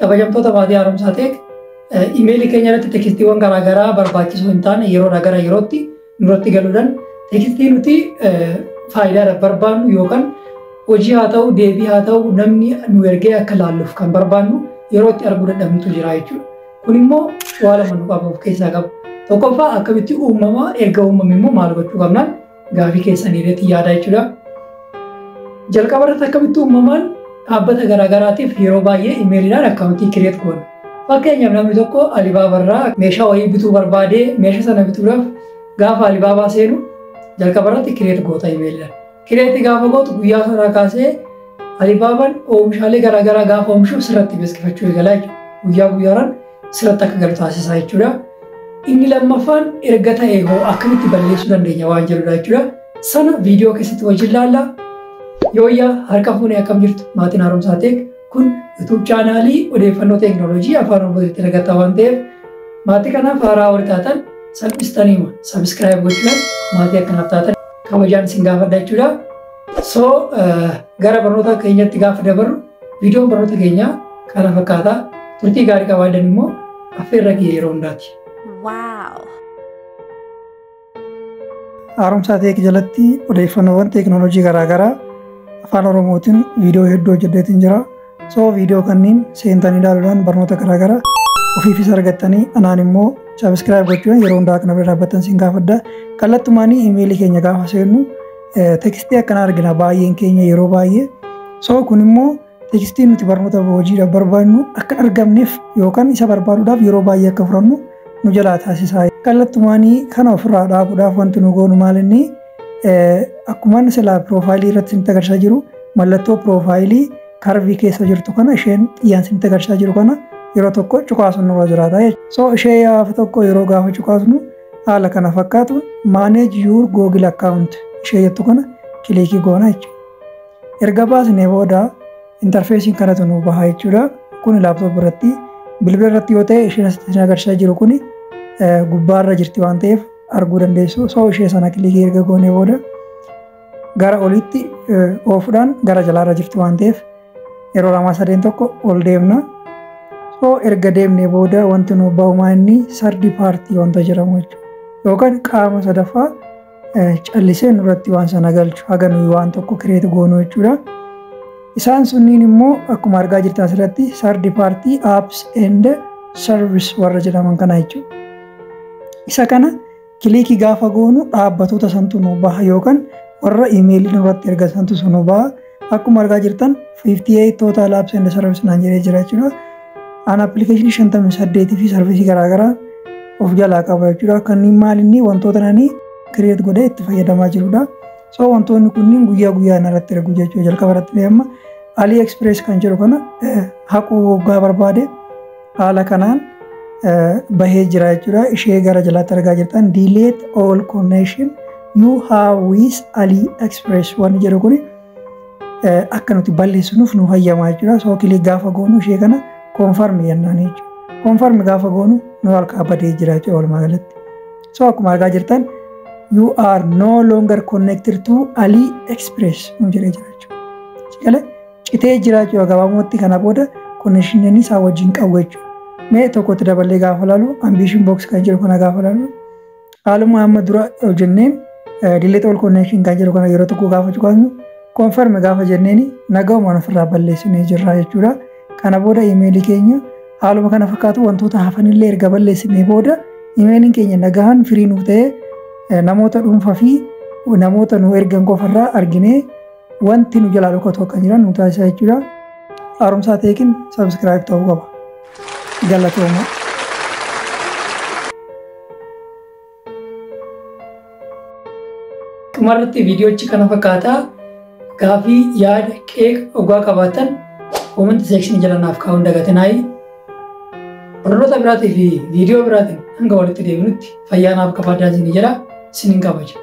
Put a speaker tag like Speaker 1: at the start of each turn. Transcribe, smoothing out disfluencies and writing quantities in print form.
Speaker 1: Kabajamtoota maatii Haaromsaa Tech, imeelii keenya irratti tekstiiwwan garaagaraa barbaachisoo hin taane yeroodhaa gara yerootti nurratti galuudhaan, tekstii nuti faayidaadhaaf barbaannu yookaan hojii haa ta'u, deebii haa ta'u, namni nu ergee akka laalluuf kan barbaannu yeroo itti arguu dadhabnutu jira jechuudha. Kun immoo waa lama nu qaba, of keessaa qaba. Tokkoffaa, akkamitti uumama? Erga uumame immoo maal gochuu qabnaan gaafii keessanii irratti yaada jechuudha. Jalqaba irratti, akkamitti uumamaan dhaabbata garaagaraatiif yeroo baay'ee imeeliidhaan akkaawuntii create goona? Fakkeenyaaf, namni tokko Alibaabarraa meeshaa wayii bituu barbaadee, meeshaa sana bituudhaaf gaafa Alibaabaa seenu jalqaba irratti create goota imeeliidhaan. Create gaafa gootu, guyyaa sanaa kaasee Alibaabaan oomishaalee garaagaraa gaafa oomishu sirratti beeksifachuu eegalaa jechuudha. Guyyaa guyyaadhaan sirratti akka galu taasisaa jechuudha. Inni lammaffaan, erga ta'e hoo akkamitti balleessuu dandeenya waan jedhudha jechuudha. Sana viidiyoo keessatti wajjin ilaalla. Yooyyaa, harka fuunee, akkam jirtu maatiin Haaromsaa Tech? Kun YouTube chaanaalii odeeffannoo teekinooloojii afaan Oromootiin argatta waan ta'eef, maatii kanaaf haaraa warri taatan salphistaniima subscribe gochuudhaan maatii akkanaaf taatan kabajaan isin gaafadha jechuudha. So gara barnoota keenyatti gaafa dabarru, viidiyoon barnoota keenyaa kana fakkaata. Turtii gaarii qabaadan immoo affeerra kiyya yeroo hundaati.
Speaker 2: Wow.
Speaker 1: Haaromsaa Tech jalatti odeeffannoowwan teekinooloojii garaagaraa afaan Oromootiin viidiyoo hedduu hojjedheetiin jira. So viidiyoo kanneen seentanii ilaaluudhaan barnoota garaagaraa ofiifis argattanii, anaan immoo subscribe gochuudhaan yeroo hundaa kana bira dhaabbattan siin gaafadha. Kallattumaanii imeelii keenya gaafa seennu tekstii akkanaa argina baay'een keenya yeroo baay'ee. So kun immoo tekstii nuti barnoota hojiidhaaf barbaadnu akka hin argamneef yookaan isa barbaaduudhaaf yeroo baay'ee akka furannu nu jalaa taasisa. Kallattumaanii kana ofirraa dhaabuudhaaf wanti nu goonu maal inni? Akkuma silaa piroofaayilii irratti isinitti agarsiisaa jiru, mallattoo piroofaayilii karvii keessa jirtu kana, isheen xiyyaan isinitti agarsiisaa jiru kana yeroo tokko cuqaasuun nurra jiraata jechuudha. So ishee gaafa tokko yeroo gaafa cuqaasnu, haala kana fakkaatu "Manage your Google account" ishee jettu kana kilikii goona jechuudha. Erga baasnee booda intarfeesiin kanatu nu baha jechuudha. Kun laaptoop irratti, bilbila irratti yoo ta'e isheen asitti isin agarsiisaa jiru kuni gubbaarra jirti waan ta'eef arguu dandeessu. So ishee sana kilikii erga goonee booda gara olitti oofuudhaan gara jalaarra jirti waan ta'eef yeroo lama sadeen tokko ol deemna. So erga deemnee booda wanti nu bahu inni third party wanta jedhamu jechuudha. Yookaan qaama sadaffaa callisee nurratti waan sana galchu haga nuyi waan tokko create goonu jechuudha. Isaan sunniin immoo akkuma argaa jirtan asirratti third party apps and service warra jedhaman kana jechuudha. Isa kana kilikii gaafa goonu dhaabbatoota santu nu baha yookaan warra imeelii nurratti ergan santu nu baha. Akkuma argaa jirtan 58 total apps and service naan jedhee jira jechuudha. An appilikeeshinii 58 fi sarvisii garaagaraa of jalaa qaba jechuudha. Kanneen maal inni? Wantoota nani create godhee itti fayyadamaa jirudha. So wantoonni kunniin guyyaa guyyaan irratti ergu jechuudha. Jalqaba irratti amma AliExpress kan jedhu kana haquu waggaa barbaade haala kanaan bahee jira jechuudha. Ishee gara jalaatti argaa jirtan "Delete all connection you have with AliExpress" waan jedhu kuni akka nuti balleessinuuf nu hayyamaa jechuudha. So click gaafa goonu ishee kana confirm jennaan jechuudha. Confirm gaafa goonu nu harkaa badee jira jechuudha walumaa galatti. So akkuma argaa jirtan "You are no longer connected to AliExpress" nu jedhee jira jechuudha. Galee citee jira jechuudha, gabaabumatti kana booda connectioniin isaa wajjin qabu jechuudha. Mee tokkotti daballee gaafa ilaalu, Ambition Box kan jedhu kana gaafa ilaalu, haaluma amma dura hojjenneen "Delete all connection" kan jedhu kana yeroo tokko gaafa cuqaasnu, confirm gaafa jenneeni nagaumaan ofirraa balleessinee jirra jechuudha. Kana booda imeelii keenya haaluma kana fakkaatu wantoota hafanillee erga balleessinee booda imeeliin keenya nagahan firii nuuf ta'ee, namoota dhuunfaa fi namoota nu ergan qofarraa arginee wanti nu jalaa dhokatu akka jiran nu taasisa jechuudha. Haaromsaa Techiin subscribe ta'uu qaba. Galatooma. Dhumarratti viidiyoochi kana fakkaata. Gaafii, yaada, qeeqa ogaa qabaatan comment section jala naaf kaa'uun dagatinaayi. Barnoota biraatii fi viidiyoo biraatiin hanga walitti deebinutti fayyaa naaf qabaadhaa isin jedha, isinin kabaja.